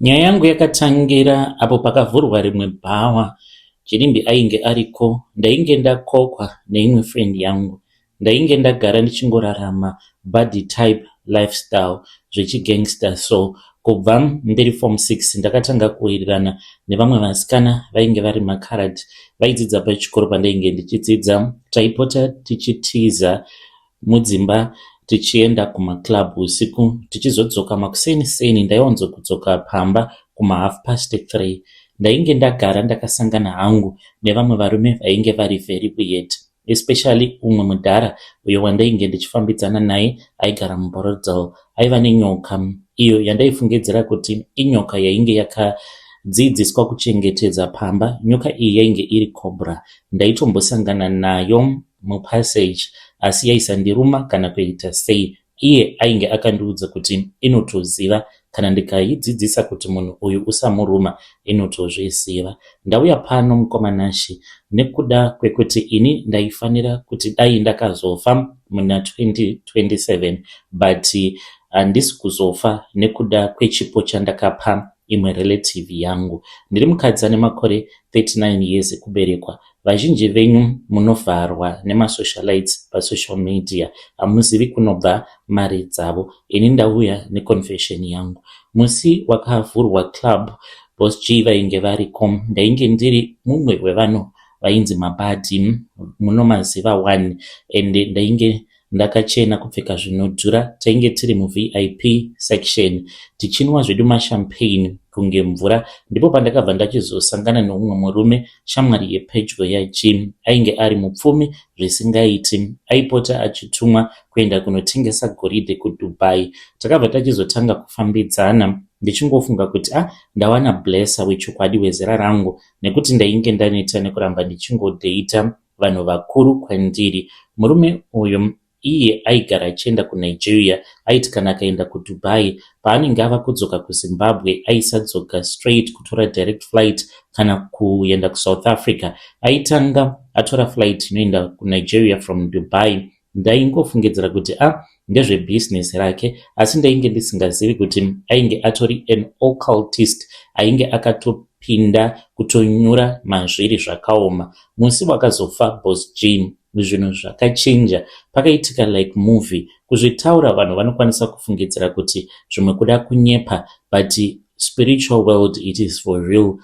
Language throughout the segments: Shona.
Nyaya yangu yakatangira apo pakavhurwa rimwe bhawa. Chirimbi ainge ariko. Ndainge ndakokwa neimwe friend yangu. Ndainge ndagara ndichingorarama buddy type lifestyle zvechigangster so. Kubva ndiri form 6 ndakatanga kuwirirana nevamwe vasikana vainge vari macoloured vaidzidza pachikoro pandainge ndichidzidza. Taipota tichitiza mudzimba tichienda kumaclub usiku tichizodzoka makuseni seni. Ndaiwanzokudzoka pamba kuma 3:30. Ndainge ndagara ndakasangana hangu nevamwe varume vainge vari very weird, especially umwe mudhara uyo wandainge ndichifambidzana naye aigara muBorrowdale. Aiva nenyoka iyo yandaifungidzira kuti inyoka yainge yakadzidziswa kuchengetedza pamba. Nyoka iyi yainge iri cobra. Ndaitombosangana nayo mupassage asi yaisandiruma kana kuita sei. Iye ainge akandiudza kuti inotoziva kana ndikaidzidzisa kuti munhu uyu usamuruma, inotozviziva. Ndauya pano, mukoma Nashe, nekuda kwekuti ini ndaifanira kuti dai ndakazofa muna 2027, but handisi kuzofa nekuda kwechipo chandakapa imwe relative yangu. Ndiri mukadzi ane makore 39 years ekuberekwa. Vazhinji venyu munovharwa nemasocialites pasocial media, hamuzivi kunobva mari dzavo. Ini ndauya neconfession yangu. Musi wakavhurwa club, Boss G vainge variko. Ndainge ndiri mumwe wevanhu vainzi mabuddy, munomaziva 1, and ndainge ndakachena, kupfeka zvinodhura. Tainge tiri muVIP section tichinwa zvedu mashampagne kunge mvura. Ndipo pandakabva ndachizosangana neumwe murume, shamwari yepedyo yaJim. Ainge ari mupfumi zvisingaiti. Aipota achitumwa kuenda kunotengesa goridhe kuDubai. Takabva tachizotanga kufambidzana ndichingofunga kuti, "A, ndawana blesser wechokwadi wezera rangu," nekuti ndainge ndaneta nekuramba ndichingodheita vanhu vakuru kwandiri. Murume uyu iye aigara achienda kuNigeria. Aiti kana akaenda kuDubai, paanenge ava kudzoka kuZimbabwe, aisadzoka straight kutora direct flight kana kuenda kuSouth Africa. Aitanga atora flight inoenda kuNigeria from Dubai. Ndaingofungidzira kuti, a, ndezvebhizinesi rake, asi ndainge ndisingazivi kuti ainge atori an occultist, ainge akatopinda kutonyura mazviri zvakaoma. Musi wakazofa Boss G, zvinhu zvakachinja. Pakaitika like movie. Kuzvitaura vanhu vanokwanisa kufungidzira kuti zvimwe kuda kunyepa, but spiritual world, it is for real.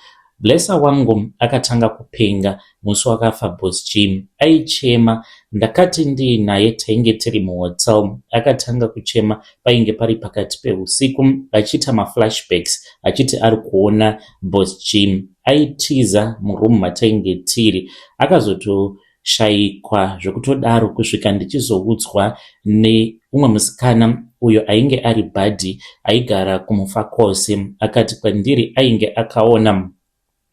Blesser wangu akatanga kupenga musi wakafa Boss G. Aichema. Ndakati ndiinaye, tainge tiri muhotel, akatanga kuchema. Painge pari pakati peusiku, achiita maflashbacks, achiti ari kuona Boss G. Aitiza murumu matainge tiri. Akazotoshayikwa zvekutodaro kusvika ndichizoudzwa neumwe musikana uyo ainge ari buddy, aigara kuMufakose. Akati kwandiri ainge akaona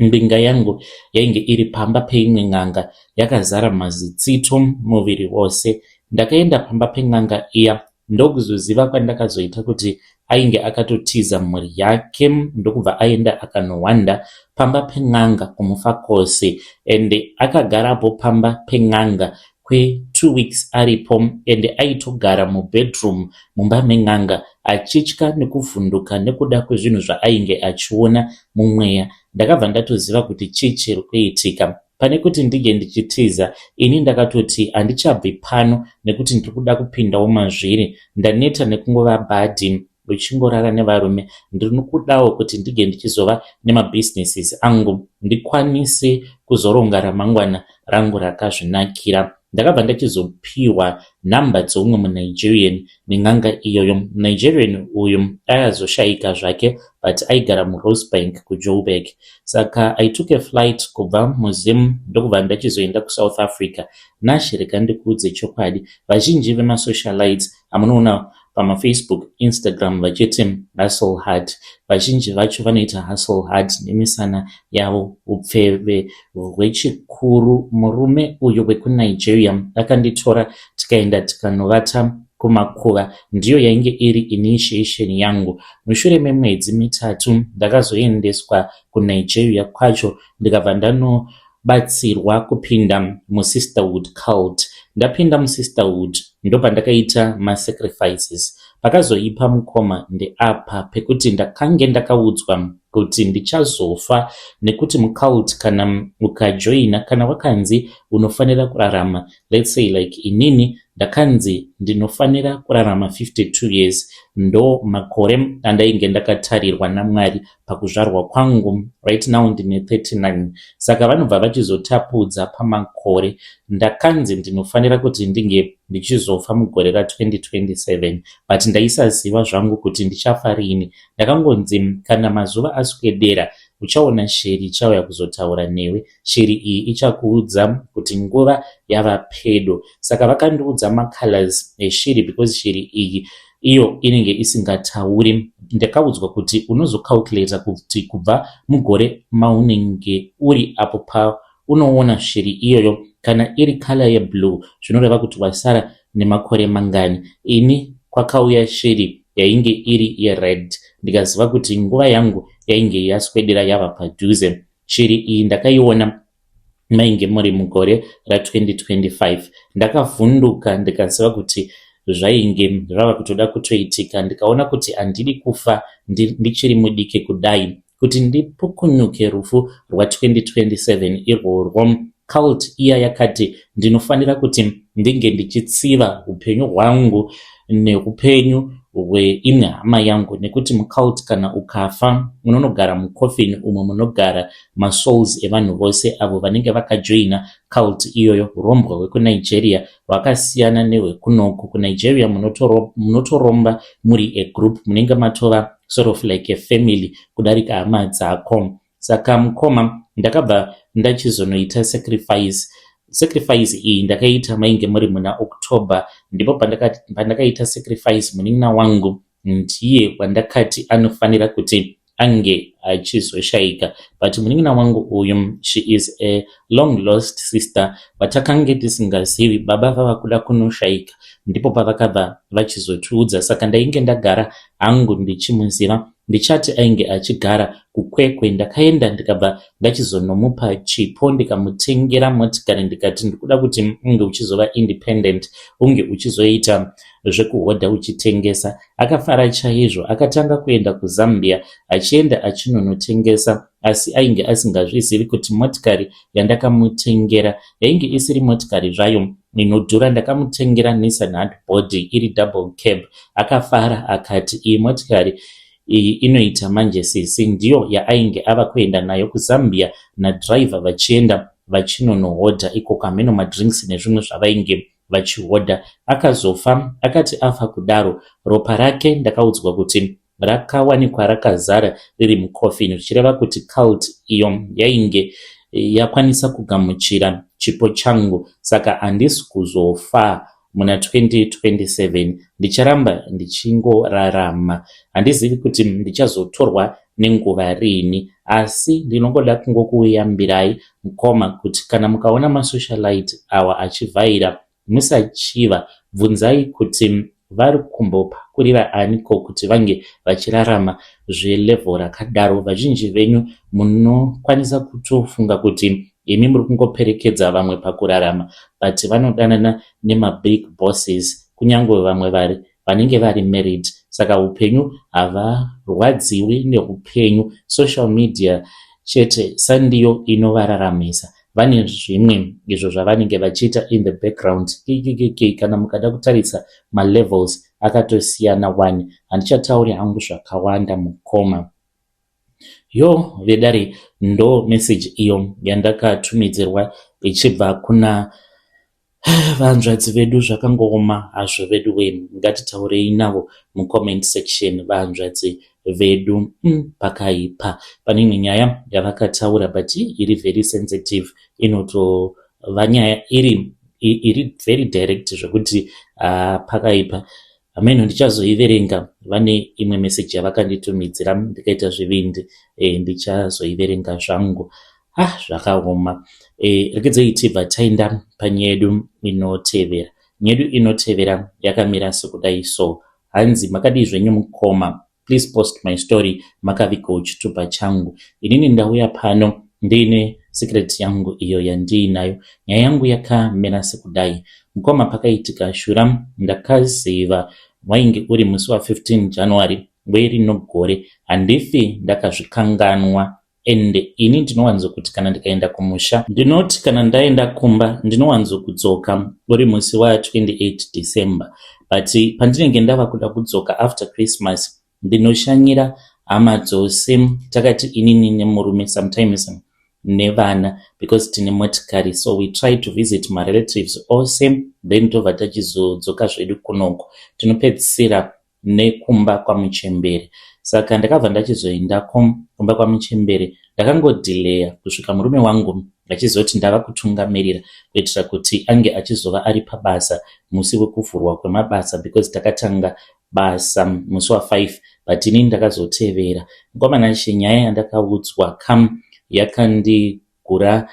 mbinga yangu yainge iri pamba peimwe n'anga yakazara mazitsito muviri wose. Ndakaenda pamba pen'anga iya, ndokuzoziva kwandakazoita kuti ainge akatotiza mhuri yake, ndokubva aenda akanohwanda pamba pen'anga kuMufakose, ende akagarapo pamba pen'anga kwe2 weeks aripo, ende aitogara mubedroom mumba men'anga achitya nekuvhunduka nekuda kwezvinhu zvaainge achiona mumweya. Ndakabva ndatoziva kuti chii chiri kuitika. Pane kuti ndinge ndichitiza, ini ndakatoti handichabvi pano nekuti ndiri kuda kupindawo mazviri. Ndaneta nekungova buddy uchingorara nevarume. Ndiri kudawo kuti ndinge ndichizova nemabhizinesis angu, ndikwanise kuzoronga ramangwana rangu rakazvinakira. Ndakabva ndachizopiwa nhamba dzeumwe muNigerian nen'anga iyoyo. Nigerian uyu akazoshayika zvake, but aigara muRosebank kuJoburg. Saka I took a flight kubva muZim, ndokubva ndachizoenda kuSouth Africa. Nashe, rega ndikuudze chokwadi. Vazhinji vemasocialites amunoona pamaFacebook, Instagram vachiti hustle hard, vazhinji vacho vanoita hustle hard nemisana yavo, upfeve hwechikuru. Murume uyu wekuNigeria akanditora, tikaenda tikanovata kumakuva. Ndiyo yainge iri initiation yangu. Mushure memwedzi 3 ndakazoendeswa kuNigeria kwacho, ndikabva ndanobatsirwa kupinda musisterhood cult. Ndapinda musisterhood, ndopandakaita masacrifices. Pakazoipa mukoma ndeapa pekuti ndakange ndakaudzwa kuti ndichazofa nekuti mucult kana ukajoina kana wakanzi unofanira kurarama let's say like inini ndakanzi ndinofanira kurarama 52 years ndo makore andainge ndakatarirwa naMwari pakuzvarwa kwangu. Right now ndine 39, saka vanobva vachizotapudza pamakore. Ndakanzi ndinofanira kuti ndinge ndichizofa mugore ra2027, but ndaisaziva zvangu kuti ndichafa riini. Ndakangonzi kana mazuva aswedera uchaona shiri ichauya kuzotaura newe. Shiri iyi ichakuudza kuti nguva yava pedo. Saka vakandiudza macolors eshiri because shiri iyi iyo inenge isingatauri. Ndakaudzwa kuti unozocalculata kuti kubva mugore maunenge uri apo paunoona shiri iyoyo, kana iri color yeblue zvinoreva kuti wasara nemakore mangani. Ini kwakauya shiri yainge iri yered, ndikaziva kuti nguva yangu yainge yaswedera yava padhuze. Shiri iyi ndakaiona mainge muri mugore ra2025. Ndakavhunduka ndikaziva kuti zvainge zvava kutoda kutoitika. Ndikaona kuti handidi kufa ndichiri mudiki kudai. Kuti ndipukunyuke rufu rwa2027 irworwo, cult iya yakati ndinofanira kuti ndinge ndichitsiva upenyu hwangu neupenyu hweimwe hama yangu, nekuti mucult kana ukafa unonogara mucoffin umo munogara masouls evanhu vose avo vanenge vakajoina cult iyoyo. Urombwa hwekuNigeria hwakasiyana nehwekunoku. KuNigeria munotoromba muri agroup, munenge matova sort of like a family kudarika hama dzako. Saka mukoma, ndakabva ndachizonoita sacrifice. Sacrifice iyi ndakaita mainge muri muna October, ndipo pandakaita sacrifice. Munin'ina wangu ndiye wandakati anofanira kuti ange achizoshayika, but munin'ina wangu uyu, she is a long lost sister vatakange tisingazivi. Baba vava kuda kunoshayika ndipo pavakabva vachizotiudza. Saka ndainge ndagara hangu ndichimuziva, ndichati ainge achigara kuKwekwe. Ndakaenda ndikabva ndachizonomupa chipo, ndikamutengera motikari, ndikati ndikuda kuti unge uchizova independent, unge uchizoita zvekuhodha uchitengesa. Akafara chaizvo. Akatanga kuenda kuZambia achienda achinonotengesa, asi ainge asingazvizivi kuti motikari yandakamutengera yainge isiri motikari zvayo inodhura. Ndakamutengera Nissan Hardbody iri double cab. Akafara akati iyi motikari iyi inoita manje sisi. Ndiyo yaainge ava kuenda nayo kuZambia nadhiraivha, vachienda vachinonohodha ikoko hameno madrinks nezvimwe zvavainge vachihodha. Akazofa. Akati afa kudaro, ropa rake ndakaudzwa kuti rakawanikwa rakazara riri mucoffin, zvichireva kuti cult iyo yainge yakwanisa kugamuchira chipo changu. Saka handisi kuzofa muna 2027, ndicharamba ndichingorarama. Handizivi kuti ndichazotorwa nenguva riini, asi ndinongoda kungokuyambirai mukoma kuti kana mukaona masocialite awa achivhaira, musachiva. Bvunzai kuti vari kumbopakurira aniko kuti vange vachirarama zvelevel rakadaro. Vazhinji venyu munokwanisa kutofunga kuti imi muri kungoperekedza vamwe pakurarama, but vanodanana nemabig bosses, kunyange vamwe vari vanenge vari married. Saka upenyu havarwadziwi neupenyu. Social media chete sandiyo inovararamisa. Vane zvimwe izvo zvavanenge vachiita in the background kikikiki. Kana mukada kutarisa malevels akatosiyana wani. Handichatauri hangu zvakawanda mukoma. Yo vedare, ndo meseji iyo yandakatumidzirwa ichibva kuna vanzvadzi vedu. Zvakangooma hazvo vedu we. Ngatitaurei navo mucomment section vanzvadzi vedu. Pakaipa. Pane imwe nyaya yavakataura, but iri very sensitive, inotova nyaya iri very direct zvekuti pakaipa. Hameno, ndichazoiverenga. Vane imwe meseji yavakanditumidzira, ndikaita zvivindi ndichazoiverenga zvangu. Ah, zvakaoma. Regedzei tibva taenda panyaya yedu inotevera. Nyaya yedu inotevera yakamira sekudai so. Hanzi, "Makadii zvenyu mukoma? Please post my story makavigawo chitupa changu. Inini ndauya pano ndiine secret yangu iyo yandiinayo. Nyaya yangu yakamira sekudai mukoma. Pakaitika shura, ndakaziva Wainge uri musi wa15 January werino gore. Handifi ndakazvikanganwa. Ende ini ndinowanzokuti kana ndikaenda kumusha, ndinoti kana ndaenda kumba ndinowanzokudzoka uri musi wa28 December, but pandinenge ndava kuda kudzoka after Christmas, ndinoshanyira hama dzose takati inini nemurume, sometimes nevana, because tine motikari. So we try to visit marelatives ose, then tobva tachizodzoka zvedu kunoko. Tinopedzisira nekumba kwamuchembere. Saka ndakabva ndachizoendako kumba kwamuchembere. Ndakangodhileya kusvika murume wangu achizoti ndava kutungamirira, kuitira kuti ange achizova ari pabasa musi wekuvhurwa kwemabasa, because takatanga basa musi wa5, but inini ndakazotevera. Mukomana, nyaya yandakaudzwa kam yakandigura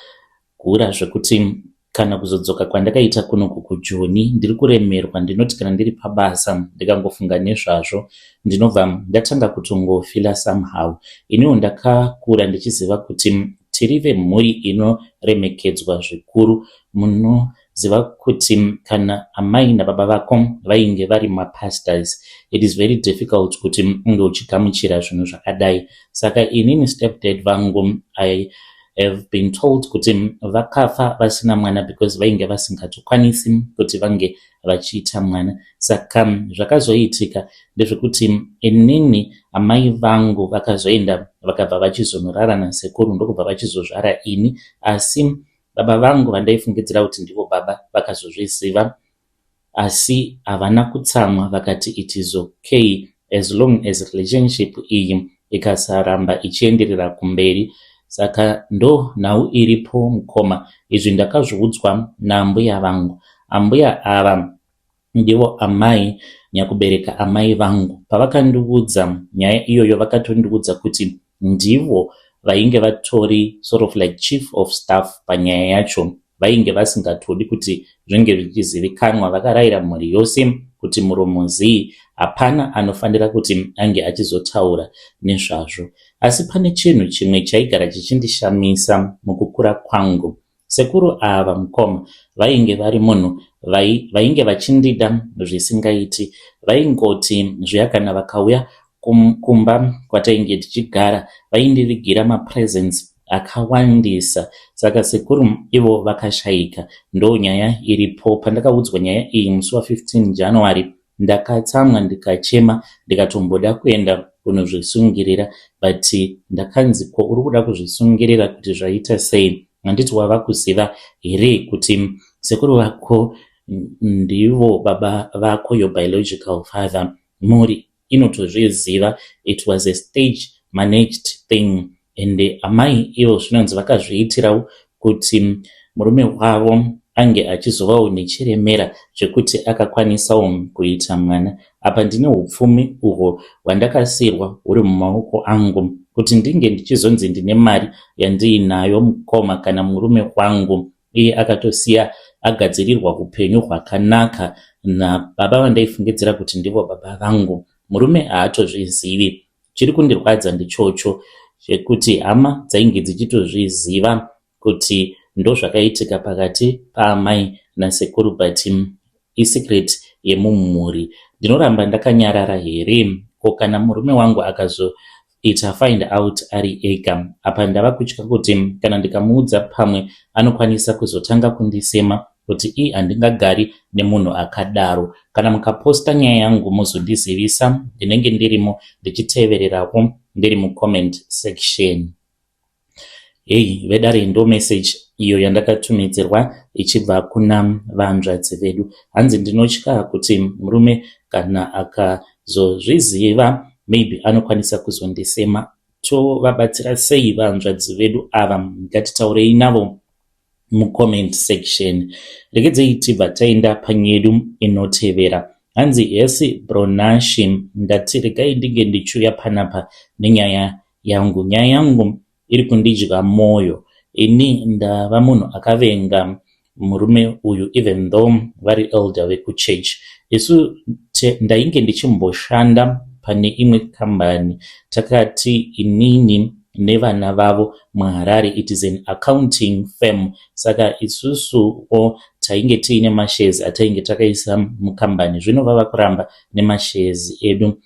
gura zvekuti kana kuzodzoka kwandakaita kunoku kuJoni ndiri kuremerwa. Ndinoti kana ndiri pabasa ndikangofunga nezvazvo, ndinobva ndatanga kutongofila somehow. Iniwo ndakakura ndichiziva kuti tiri vemhuri inoremekedzwa zvikuru. Munoziva kuti kana amai nababa vako vainge vari mapastors, it is very difficult kuti unge uchigamuchira zvinhu zvakadai. Saka inini stepdad vangu, I have been told kuti vakafa vasina mwana because vainge vasingatokwanisi kuti vange vachiita mwana. Saka zvakazoitika ndezvekuti inini amai vangu vakazoenda, vakabva vachizonorara nasekuru, ndokubva vachizozvara ini. Asi baba vangu vandaifungidzira kuti ndivo baba vakazozviziva, asi havana kutsamwa. Vakati it is okay as long as relationship iyi ikasaramba ichienderera kumberi. Saka ndo nhau iripo, mukoma. Izvi ndakazviudzwa naambuya vangu. Ambuya ava ndivo amai nyakubereka amai vangu. Pavakandiudza nyaya iyoyo, vakatondiudza kuti ndivo vainge vatori sort of like chief of staff panyaya yacho. Vainge vasingatodi kuti zvinge zvichizivikanwa. Vakarayira mhuri yose kuti muromo zii, hapana anofanira kuti ange achizotaura nezvazvo. Asi pane chinhu chimwe chaigara chichindishamisa mukukura kwangu. Sekuru ava, mukoma, vainge vari munhu vainge vachindida zvisingaiti. Vaingoti zviya kana vakauya kumba kwatainge tichigara, vaindivigira mapresents akawandisa. Saka sekuru ivo vakashayika. Ndo nyaya iripo. Pandakaudzwa nyaya iyi musi wa15 January, ndakatsamwa, ndikachema, ndikatomboda kuenda kunozvisungirira, but ndakanzi, "Ko uri kuda kuzvisungirira kuti zvaita sei? Handiti wava kuziva here kuti sekuru vako ndivo baba vako, your biological father? Mhuri inotozviziva. It was a stage managed thing." And amai ivo zvinonzi vakazviitirawo kuti murume wavo ange achizovawo nechiremera chekuti akakwanisawo kuita mwana. Apa ndine upfumi uhwo hwandakasiyirwa huri mumaoko angu. Kuti ndinge ndichizonzi ndine mari yandiinayo, mukoma, kana murume wangu iye akatosiya agadzirirwa upenyu hwakanaka nababa vandaifungidzira kuti ndivo baba vangu, murume haatozvizivi. Chiri kundirwadza ndichocho chekuti hama dzainge dzichitozviziva kuti ndozvakaitika pakati paamai nasekuru, but isecret yemumhuri. Ndinoramba ndakanyarara here? Ko kana murume wangu akazoita find out ari ega? Apa ndava kutya kuti kana ndikamuudza, pamwe anokwanisa kuzotanga kundisema kuti ii, handingagari nemunhu akadaro. Kana mukaposta nyaya yangu muzondizivisa, ndinenge ndirimo ndichitevererawo ndiri mucomment section. Hei vedare, ndo message iyo yandakatumidzirwa ichibva kuna vanzvadzi vedu. Hanzi ndinotya kuti murume kana akazozviziva, maybe anokwanisa kuzondisema. Tovabatsira sei vanzvadzi vedu ava? Ngatitaurei navo mucomment section. Regedzei tibva taenda panyedu inotevera. Hanzi, "Hesi Bronashi, ndati regai ndinge ndichiuya panapa nenyaya yangu. Nyaya yangu iri kundidya mwoyo. Ini ndava munhu akavenga murume uyu, even though vari elder vekuchechi. Isu ndainge ndichimboshanda pane imwe kambani. Takati inini nevana vavo muHarare. It is an accounting firm. Saka isusuwo tainge tiine mashares atainge takaisa mukambani. Zvino vava kuramba nemashares edu.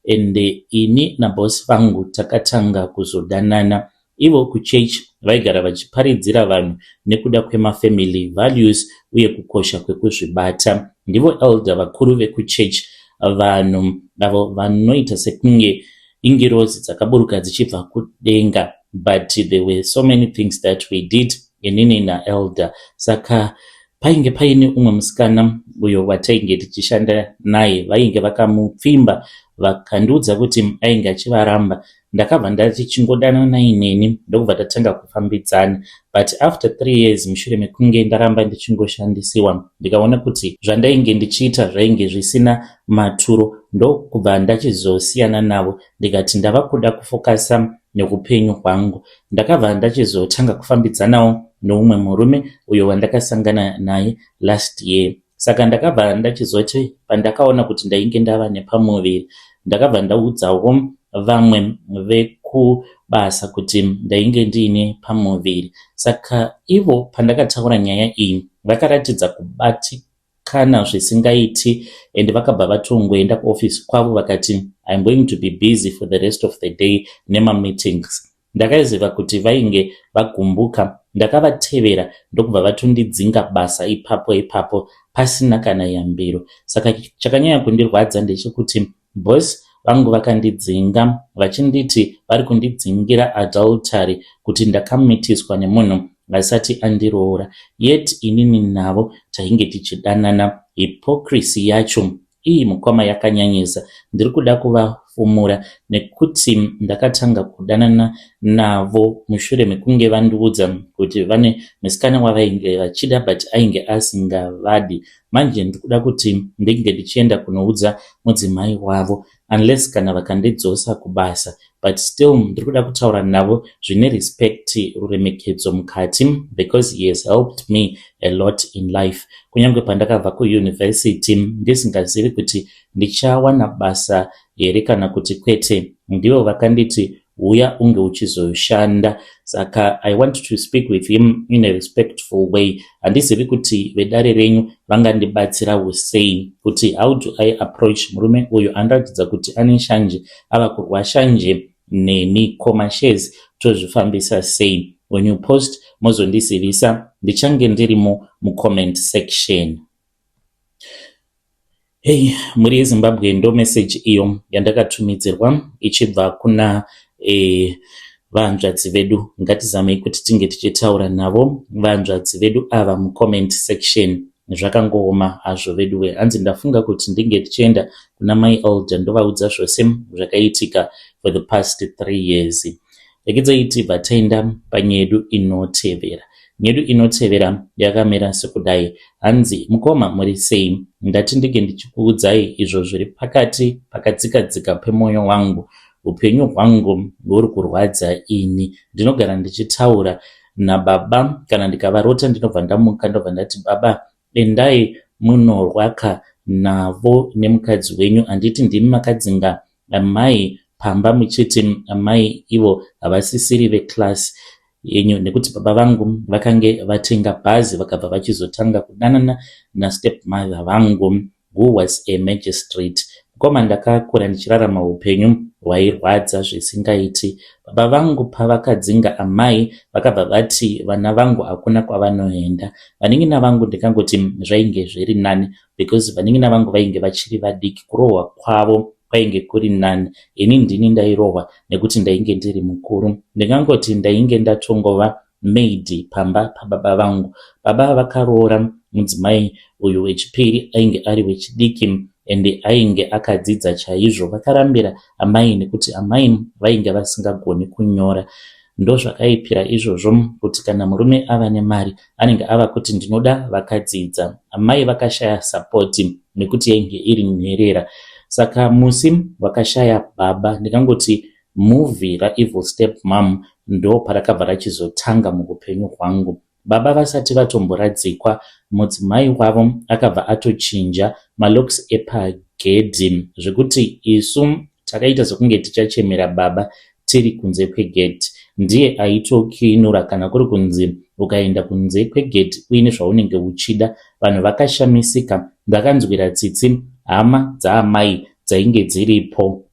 Ende ini nabhosi vangu takatanga kuzodanana. Ivo kuchechi vaigara vachiparidzira vanhu nekuda kwemafamily values uye kukosha kwekuzvibata. Ndivo elder vakuru vekuchechi, vanhu avo vanoita sekunge ingirozi dzakaburuka dzichibva kudenga. But there were so many things that we did, inini naelder. Saka painge paine umwe musikana uyo watainge tichishanda naye, vainge vakamupfimba vakandiudza kuti ainge achivaramba. Ndakabva ndati chingodananai neni, ndokubva tatanga kufambidzana. But after 3 years, mushure mekunge ndaramba ndichingoshandisiwa, ndikaona kuti zvandainge ndichiita zvainge zvisina maturo, ndokubva ndachizosiyana navo. Ndikati ndava kuda kufocusa neupenyu hwangu. Ndakabva ndachizotanga kufambidzanawo neumwe murume uyo wandakasangana naye last year. Saka ndakabva ndachizoti pandakaona kuti ndainge ndava nepamuviri, ndakabva ndaudzawo vamwe vekubasa kuti ndainge ndiine pamuviri. Saka ivo pandakataura nyaya iyi, vakaratidza kubatikana zvisingaiti, and vakabva vatongoenda kuofisi kwavo vakati, "I am going to be busy for the rest of the day nemameetings." Ndakaziva kuti vainge vagumbuka. Ndakavatevera, ndokubva vatondidzinga basa ipapo ipapo pasina kana yambiro. Saka chakanyanya kundirwadza ndechekuti boss vangu vakandidzinga vachinditi vari kundidzingira adultery, kuti ndakamitiswa nemunhu asati andiroora, yet inini navo tainge tichidanana. Hypocrisy yacho iyi, mukoma, yakanyanyisa. Ndiri kuda kuvafumura nekuti ndakatanga kudanana navo mushure mekunge vandiudza kuti vane musikana wavainge vachida, but ainge asingavadi. Manje ndiri kuda kuti ndinge ndichienda kunoudza mudzimai wavo, unless kana vakandidzosa kubasa. But still ndiri kuda kutaura navo zvine respect, ruremekedzo mukati, because he has helped me a lot in life. Kunyange pandakabva kuuniversity ndisingazivi kuti ndichawana basa here kana kuti kwete, ndivo vakanditi uya unge uchizoshanda. Saka I want to speak with him in a respectful way. Handizivi kuti vedare renyu vangandibatsirawo sei, kuti how do I approach murume uyu anoratidza kuti ane shanje, ava kurwa shanje neni. Ko mashares tozvifambisa sei? When you post, mozondizivisa, ndichange ndirimo mucomment section. Hei, mhuri yeZimbabwe, ndo meseji iyo yandakatumidzirwa ichibva kuna vanzvadzi vedu. Ngatizamei kuti tinge tichitaura navo vanzvadzi vedu ava mucomment section. Zvakangooma hazvo veduwe. Hanzi ndafunga kuti ndinge tichienda kuna mai elder ndovaudza zvose zvakaitika for the past 3 years. Regedzai tibva taenda panyaya yedu inotevera. Nyedu inotevera yakamira sekudai. Hanzi, "Mukoma, muri sei? Ndati ndinge ndichikuudzai izvo zviri pakati pakadzika-dzika pemwoyo wangu. Upenyu hwangu huri kurwadza ini. Ndinogara ndichitaura nababa. Kana ndikavarota, ndinobva ndamuka, ndobva ndati, 'Baba, endai munorwaka navo nemukadzi wenyu. Handiti ndimi makadzinga amai pamba muchiti amai ivo havasisiri veclass yenyu?' Nekuti baba vangu vakange vatenga bhazi, vakabva vachizotanga kudanana nastepmother vangu, who was a magistrate. Mukoma, ndakakura ndichirarama upenyu hwairwadza zvisingaiti. Baba vangu pavakadzinga amai, vakabva vati vana vangu hakuna kwavanoenda. Vanin'ina vangu, ndikangoti zvainge zviri nani because vanin'ina vangu vainge vachiri vadiki, kurohwa kwavo kwainge kuri nani. Ini ndini ndairohwa nekuti ndainge ndiri mukuru. Ndingangoti ndainge ndatongova maid pamba pababa vangu. Baba vakaroora mudzimai uyu wechipiri, ainge ari wechidiki ende ainge akadzidza chaizvo. Vakarambira amai nekuti amai vainge vasingagoni kunyora. Ndozvakaipira izvozvo, kuti kana murume ava nemari, anenge ava kuti ndinoda vakadzidza. Amai vakashaya support nekuti yainge iri nherera. Saka musi wakashaya baba, ndingangoti movie raEvil Step Mum ndo parakabva rachizotanga muupenyu hwangu. Baba vasati vatomboradzikwa, mudzimai wavo akabva atochinja malocks epagedhi, zvekuti isu takaita sekunge tichachemera baba tiri kunze kwegedhi. Ndiye aitokinura kana kuri kunzi ukaenda kunze kwegedhi uine zvaunenge uchida. Vanhu vakashamisika. Ndakanzwira tsitsi hama dzaamai dzainge dziripo.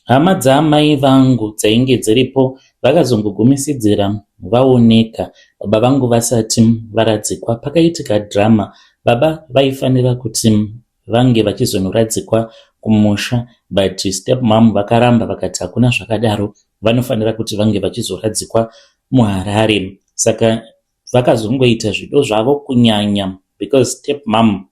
Hama dzaamai vangu dzainge dziripo vakazongogumisidzira vaoneka baba vangu vasati varadzikwa. Pakaitika drama baba vaifanira kuti vange vachizonoradzikwa kumusha but step mom vakaramba vakati hakuna zvakadaro vanofanira kuti vange vachizoradzikwa muHarare. Saka vakazongoita zvido zvavo kunyanya because step mom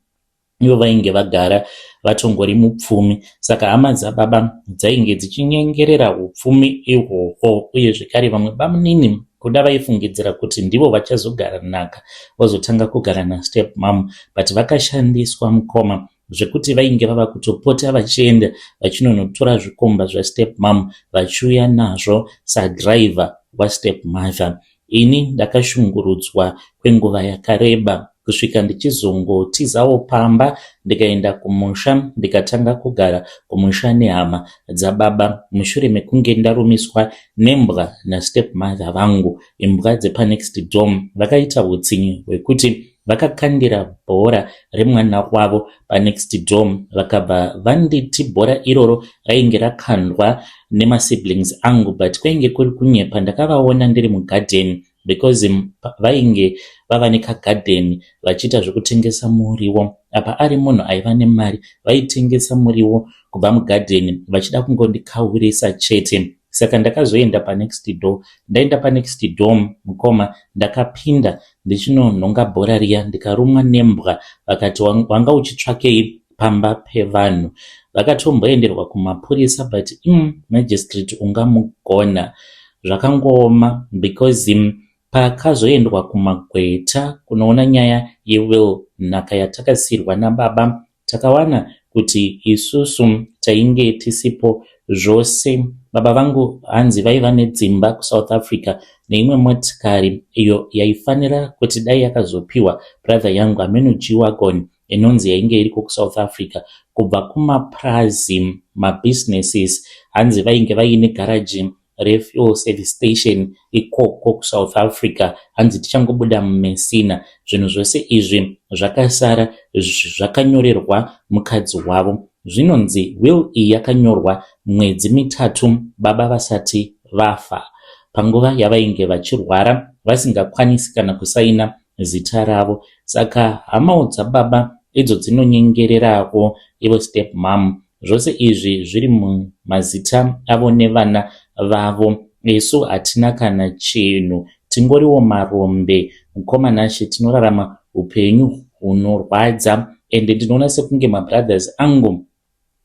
ivo vainge vagara vatongori mupfumi. Saka hama dzababa dzainge dzichinyengerera upfumi ihwohwo uye zvekare vamwe bamunini kuda vaifungidzira kuti ndivo vachazogara nhaka vozotanga kugara nastep mom but vakashandiswa mukoma zvekuti vainge vava kutopota vachienda vachinonotora zvikomba zvastep mom vachiuya nazvo sadhiraivha wastep mother. Ini ndakashungurudzwa kwenguva yakareba kusvika ndichizongotizawo pamba ndikaenda kumusha ndikatanga kugara kumusha nehama dzababa mushure mekunge ndarumiswa nembwa nastep mother vangu imbwa dzepanext door. Vakaita hutsinye hwekuti vakakandira bhora remwana wavo panext door vakabva vanditi bhora iroro rainge rakandwa nemasiblings angu but kwainge kuri kunyepa. Ndakavaona ndiri mugadheni because vainge vava nekagadheni vachiita zvekutengesa muriwo. Apa ari munhu aiva nemari vaitengesa muriwo kubva mugadheni vachida kungondikaurisa chete. Saka ndakazoenda panext door. Ndaenda panext door mukoma ndakapinda ndichinonhonga bhora riya ndikarumwa nembwa vakati wanga uchitsvakei pamba pevanhu. Vakatomboenderwa kumapurisa but magistrate ungamugona. Zvakangooma because pakazoendwa kumagweta kunoona nyaya yewill nhaka yatakasiyirwa nababa takawana kuti isusu tainge tisipo zvose. Baba vangu hanzi vaiva nedzimba kuSouth Africa neimwe motikari iyo yaifanira kuti dai yakazopiwa brother yangu hameno G-Wagon inonzi yainge iriko kuSouth Africa kubva kumapurazi mabusinesses hanzi vainge vaine garaji refuel service station ikoko kuSouth Africa hanzi tichangobuda muMessina. Zvinhu zvose izvi zvakasara zvakanyorerwa mukadzi wavo. Zvinonzi will iyi yakanyorwa mwedzi mitatu baba vasati vafa panguva yavainge vachirwara vasingakwanisi kana kusaina zita ravo. Saka hamawo dzababa idzo dzinonyengererawo ivo step mom. Zvose izvi zviri mumazita avo nevana vavo. Isu hatina kana chinhu tingoriwo marombe. Mukoma Nashe tinorarama upenyu hunorwadza ende ndinoona sekunge mabrothers angu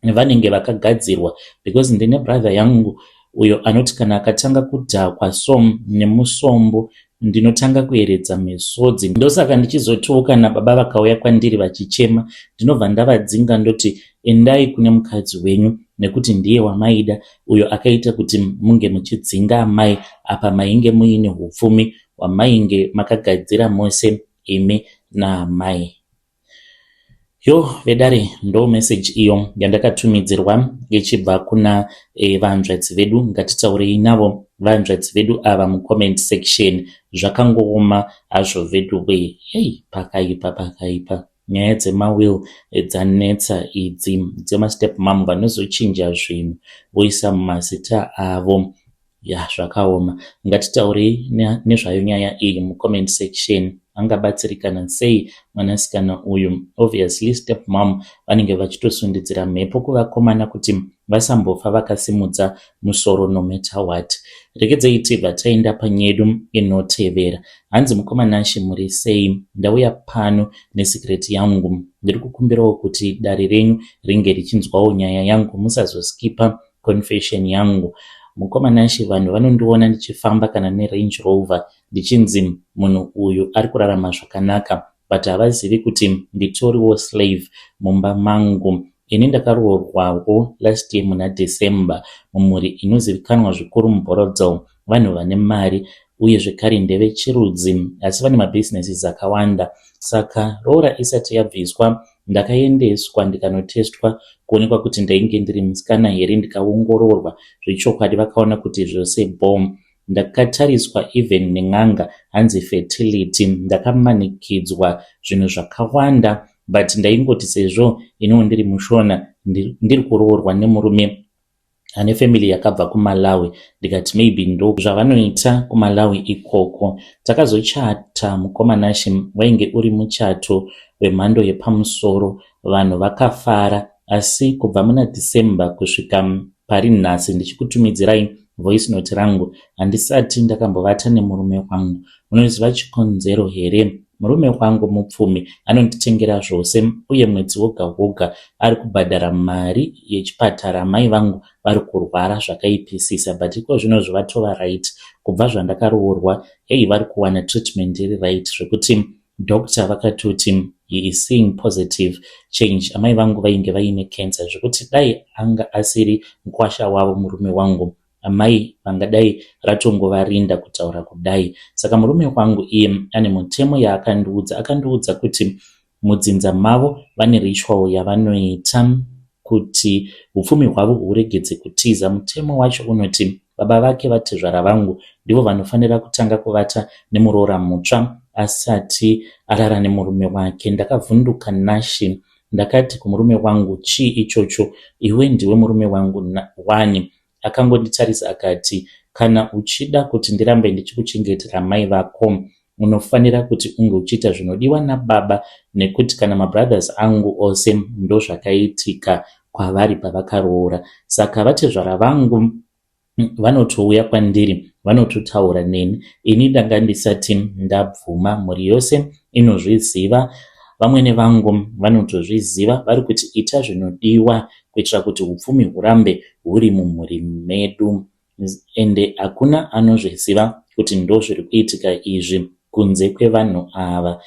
vanenge vakagadzirwa because ndine brother yangu uyo anoti kana akatanga kudhakwa so nemusombo ndinotanga kueredza misodzi. Ndosaka ndichizotiwo kana baba vakauya kwandiri vachichema ndinobva ndavadzinga ndoti endai kune mukadzi wenyu nekuti ndiye wamaida uyo akaita kuti munge muchidzinga amai apa mainge muine hupfumi hwamainge makagadzira mose imi naamai. Yo vedare ndo message iyo yandakatumidzirwa ichibva kuna vanzvadzi vedu. Ngatitaurei navo vanzvadzi vedu ava mucomment section. Zvakangooma hazvo vedu we. Hei pakaipa pakaipa. Nyaya dzemawill dzanetsa idzi dzemastep mom vanozochinja zvinhu voisa mumazita avo. Ya zvakaoma. Ngatitaurei nezvayo nyaya iyi mucomment section. Angabatsirikana sei mwanasikana uyu? Obviously step mom vanenge vachitosundidzira mhepo kuvakomana kuti vasambofa vakasimudza musoro no matter what. Regedzei tibva taenda panyedu inotevera. Hanzi mukoma Nashe muri sei? Ndauya pano nesecret yangu. Ndiri kukumbirawo kuti dare renyu ringe richinzwawo nyaya yangu musazoskipa confession yangu. Mukoma Nashe vanhu vanondiona ndichifamba kana neRange Rover ndichinzi munhu uyu ari kurarama zvakanaka but havazivi kuti nditoriwo slave mumba mangu. Ini ndakaroorwawo last year muna December mumhuri inozivikanwa zvikuru muBorrowdale. Vanhu vane mari uye zvekare ndevechirudzi asi vane mabhizinesi akawanda. Saka roora isati yabviswa ndakaendeswa ndikanotestwa kuonekwa kuti ndainge ndiri musikana here ndikaongororwa zvechokwadi vakaona kuti zvose bho. Ndakatariswa even nen'anga hanzi fertility. Ndakamanikidzwa zvinhu zvakawanda but ndaingoti sezvo iniwo ndiri muShona ndiri kuroorwa nemurume ane family yakabva kuMalawi, ndikati maybe ndo zvavanoita kuMalawi ikoko. Takazochata mukoma Nashe, wainge uri muchato wemhando yepamusoro, vanhu vakafara. Asi kubva muna December kusvika pari nhasi ndichikutumidzirai voice note rangu, handisati ndakambovata nemurume wangu. Munoziva chikonzero here? Murume wangu mupfumi, anonditengera zvose uye mwedzi woga woga ari kubhadhara mari yechipatara. Mai vangu vari kurwara zvakaipisisa, but iko zvinozvo vatova right kubva zvandakaroorwa. Hei, vari kuwana treatment iri right zvekuti doctor vakatoti he is seeing positive change. Amai vangu vainge vaine cancer zvekuti dai anga asiri mukwasha wavo murume wangu, amai vangadai ratongovarinda kutaura kudai. Saka murume wangu iye ane mutemo yaakandiudza. Akandiudza kuti mudzinza mavo vane ritual yavanoita kuti upfumi hwavo huregedze kutiza. Mutemo wacho unoti baba vake, vatezvara vangu, ndivo vanofanira kutanga kuvata nemuroora mutsva asati arara nemurume wake. Ndakavhunduka Nashi. Ndakati kumurume wangu, "Chii ichocho? Iwe ndiwe murume wangu wani?" Akangonditarisa akati, "Kana uchida kuti ndirambe ndichikuchengetera mai vako, unofanira kuti unge uchiita zvinodiwa nababa, nekuti kana mabrothers angu ose ndozvakaitika kwavari pavakaroora." Saka vatezvara vangu vanotouya kwandiri, vanototaura neni. Ini ndanga ndisati ndabvuma. Mhuri yose inozviziva, vamwene vangu vanotozviziva. Vari kuti ita zvinodiwa kuitira kuti upfumi hurambe huri mumhuri medu, ende hakuna anozviziva kuti ndo zviri kuitika izvi kunze kwevanhu ava.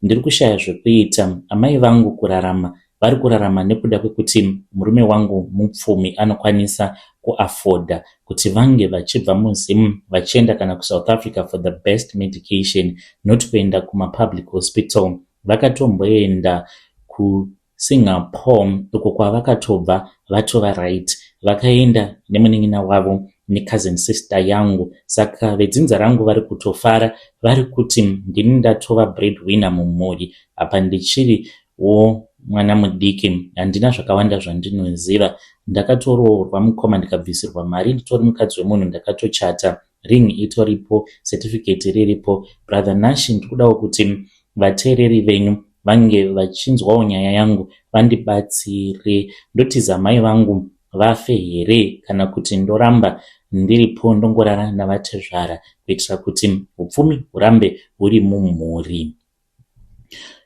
Ndiri kushaya zvekuita. Amai vangu kurarama vari kurarama nekuda kwekuti murume wangu mupfumi, anokwanisa kuafforda kuti vange vachibva muZim vachienda kana kuSouth Africa for the best medication, not kuenda kumapublic hospital. Vakatomboenda kuSingapore uko kwavakatobva vatova right. Vakaenda nemunin'ina wavo necousin sister yangu. Saka vedzinza rangu vari kutofara, vari kuti ndini ndatova breadwinner mumhuri. Apa ndichiriwo mwana mudiki, handina zvakawanda zvandinoziva. Ndakatoroorwa mukoma, ndikabvisirwa mari, nditori mukadzi wemunhu. Ndakatochata, ring itoripo, certificate riripo. Brother Nashi, ndikudawo kuti vateereri venyu vange vachinzwawo nyaya yangu, vandibatsire. Ndotiza mai vangu vafe here, kana kuti ndoramba ndiripo, ndongorara navatezvara kuitira kuti upfumi hurambe huri mumhuri?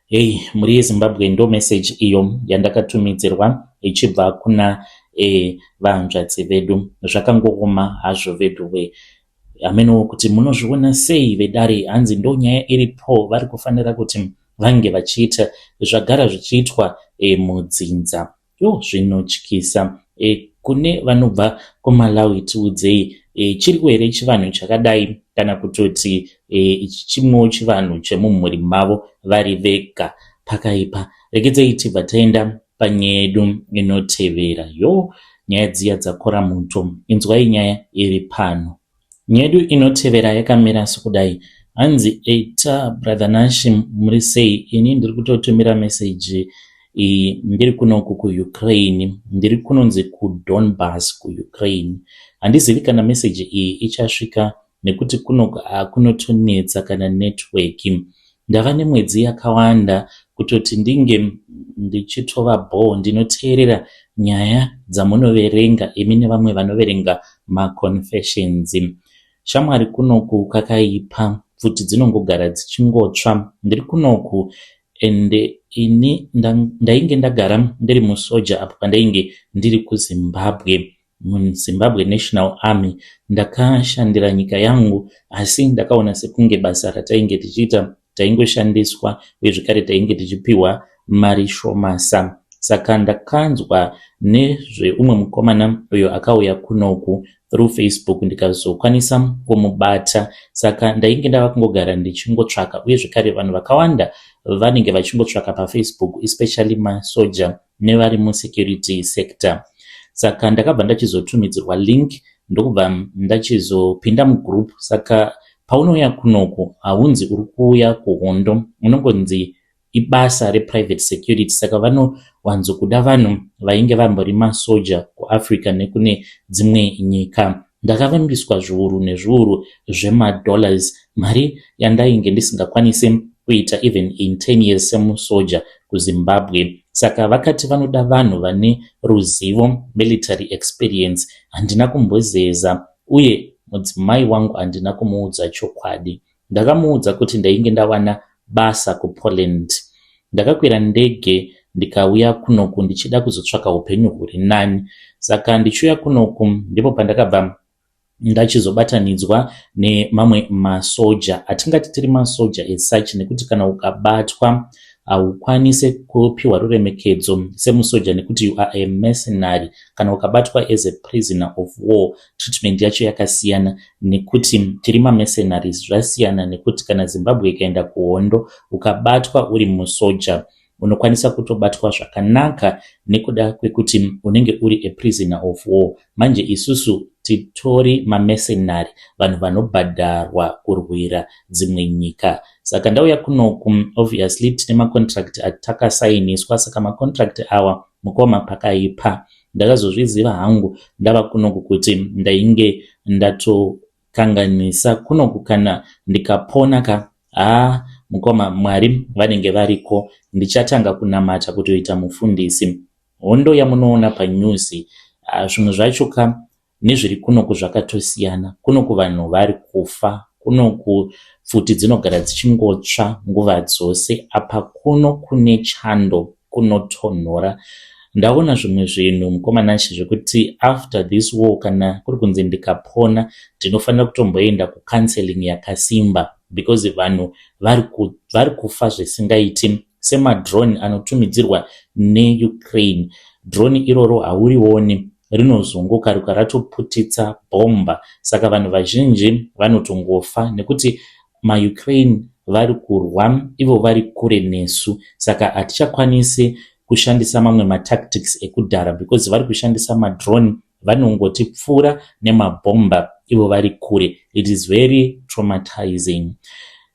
Hei, mhuri yeZimbabwe, ndo meseji iyo yandakatumidzirwa ichibva kuna vahanzvadzi vedu. Zvakangooma hazvo veduwe. Hamenowo kuti munozviona sei vedare. Hanzi ndo nyaya iripo, vari kufanira kuti vange vachiita zvagara zvichiitwa mudzinza. Yo, zvinotyisa. Kune vanobva kuMalawi, tiudzei, chiriko here chivanhu chakadai, kana kutoti ichi chimwewo chivanhu chemumhuri mavo vari vega? Pakaipa. Regedzei tibva taenda panyaya yedu inotevera. Yo, nyaya dziya dzakora muto. Inzwai nyaya iri pano. Nyaya yedu inotevera yakamira sokudai. Hanzi, "Eta brother Nashi, muri sei? Ini ndiri kutotumira meseji iyi ndiri kunoku kuUkraine, ndiri kunonzi kuDonbas kuUkraine. Handizivi kana meseji iyi ichasvika nekuti kunoku hakunotonetsa kana network. Ndava nemwedzi yakawanda kutoti ndinge ndichitova bho. Ndinoteerera nyaya dzamunoverenga imi nevamwe vanoverenga maconfessions. Shamwari, kunoku kakaipa, pfuti dzinongogara dzichingotsva. Ndiri kunoku ende ini ndainge ndagara ndiri musoja apo pandainge ndiri kuZimbabwe, muZimbabwe National Army. Ndakashandira nyika yangu, asi ndakaona sekunge basa ratainge tichiita taingoshandiswa uye zvekare tainge tichipiwa mari shomasa. Saka ndakanzwa nezveumwe mukomana uyo akauya kunoku through Facebook, ndikazokwanisa kumubata. Saka ndainge ndava kungogara ndichingotsvaka, uye zvekare vanhu vakawanda vanenge vachingotsvaka paFacebook, especially masoja nevari musecurity sector. Saka ndakabva ndachizotumidzirwa link. Ndokubva ndachizopinda mugroup. Saka paunouya kunoku haunzi uri kuuya kuhondo, unongonzi ibasa reprivate security. Saka vanowanzokuda vanhu vainge vambori masoja kuAfrica nekune dzimwe nyika. Ndakavimbiswa zviuru nezviuru zvemadollars, mari yandainge ndisingakwanisi kuita even in 10 years semusoja kuZimbabwe. Saka vakati vanoda vanhu vane ruzivo, military experience. Handina kumbozeza uye mudzimai wangu handina kumuudza chokwadi. Ndakamuudza kuti ndainge ndawana basa kuPoland. Ndakakwira ndege ndikauya kunoku ndichida kuzotsvaka upenyu huri nani. Saka ndichiuya kunoku ndipo pandakabva ndachizobatanidzwa nemamwe masoja. Hatingati tiri masoja as such, nekuti kana ukabatwa haukwanisi kupiwa ruremekedzo semusoja nekuti you are a mercenary. Kana ukabatwa as a prisoner of war, treatment yacho yakasiyana nekuti tiri mamercenaries. Zvasiyana nekuti kana Zimbabwe ikaenda kuhondo, ukabatwa uri musoja unokwanisa kutobatwa zvakanaka nekuda kwekuti unenge uri a prisoner of war. Manje isusu titori mamercenary, vanhu vanobhadharwa kurwira dzimwe nyika. Saka ndauya kunoku, obviously tine macontract atakasainiswa. Saka macontract awa, mukoma, pakaipa. Ndakazozviziva hangu ndava kunoku kuti ndainge ndatokanganisa kunoku. Kana ndikapona ka, haa mukoma, Mwari vanenge variko. Ndichatanga kunamata kutoita mufundisi. Hondo yamunoona panews, zvimwe zvacho ka nezviri kunoku zvakatosiyana. Kunoku vanhu vari kufa, kunoku pfuti dzinogara dzichingotsva nguva dzose. Apa kuno kune chando, kunotonhora. Ndaona zvimwe zvinhu, mukoma Nashe, zvekuti after this war, kana kuri kunzi ndikapona, ndinofanira kutomboenda kucounseling yakasimba because vanhu vari kufa zvisingaiti. Semadrone anotumidzirwa neUkraine, drone iroro haurioni, rinozongokaruka ratoputitsa bhomba. Saka vanhu vazhinji vanotongofa nekuti maUkraine vari kurwa ivo vari kure nesu. Saka hatichakwanisi kushandisa mamwe matactics ekudhara because vari kushandisa madrone, vanongotipfura nemabhomba ivo vari kure. It is very traumatizing.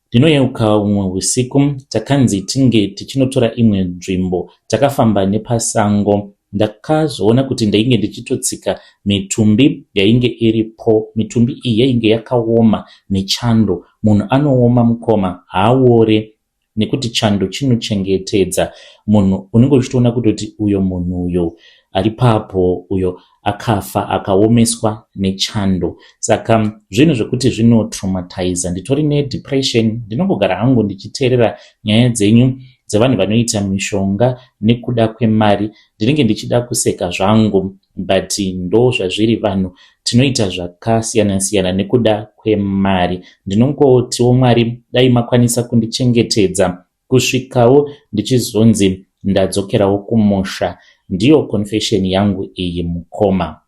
Ndinoyeuka umwe usiku takanzi tinge tichinotora imwe nzvimbo. Takafamba nepasango. Ndakazoona kuti ndainge ndichitotsika mitumbi yainge iripo. Mitumbi iyi yainge yakaoma nechando. Munhu anooma, mukoma, haaore nekuti chando chinochengetedza munhu. Unenge uchitoona kutoti uyo munhu uyo ari papo uyo akafa, akaomeswa nechando. Saka zvinhu zvekuti zvinotraumatiza. Nditori nedepression. Ndinongogara hangu ndichiteerera nyaya dzenyu dzevanhu vanoita mishonga nekuda kwemari. Ndinenge ndichida kuseka zvangu, but ndo zvazviri. Vanhu tinoita zvakasiyana siyana nekuda kwemari. Ndinongotiwo Mwari dai makwanisa kundichengetedza kusvikawo ndichizonzi ndadzokerawo kumusha. Ndiyo confession yangu iyi, mukoma.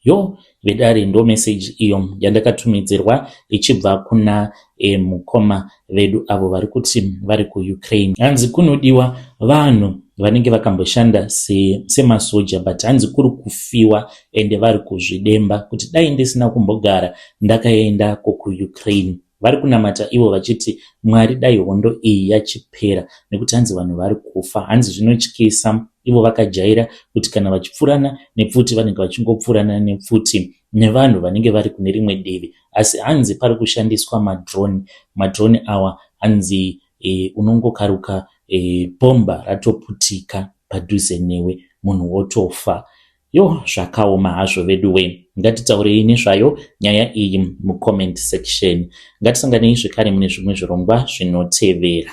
Yo vedare, ndo meseji iyo yandakatumidzirwa ichibva kuna mukoma vedu avo vari kuti vari kuUkraine. Hanzi kunodiwa vanhu vanenge vakamboshanda semasoja, but hanzi kuri kufiwa ende vari kuzvidemba kuti dai ndisina kumbogara ndakaendako kuUkraine. Vari kunamata ivo vachiti Mwari dai hondo iyi yachipera nekuti hanzi vanhu vari kufa. Hanzi zvinotyisa. Ivo vakajaira kuti kana vachipfurana nepfuti vanenge vachingopfurana nepfuti nevanhu vanenge vari kune rimwe divi, asi hanzi pari kushandiswa madrone. Madrone awa hanzi unongokaruka bhomba ratoputika padhuze newe, munhu wotofa. Yo, zvakaoma hazvo veduwe. Ngatitaurei nezvayo nyaya iyi mucomment section. Ngatisanganei zvekare mune zvimwe zvirongwa zvinotevera.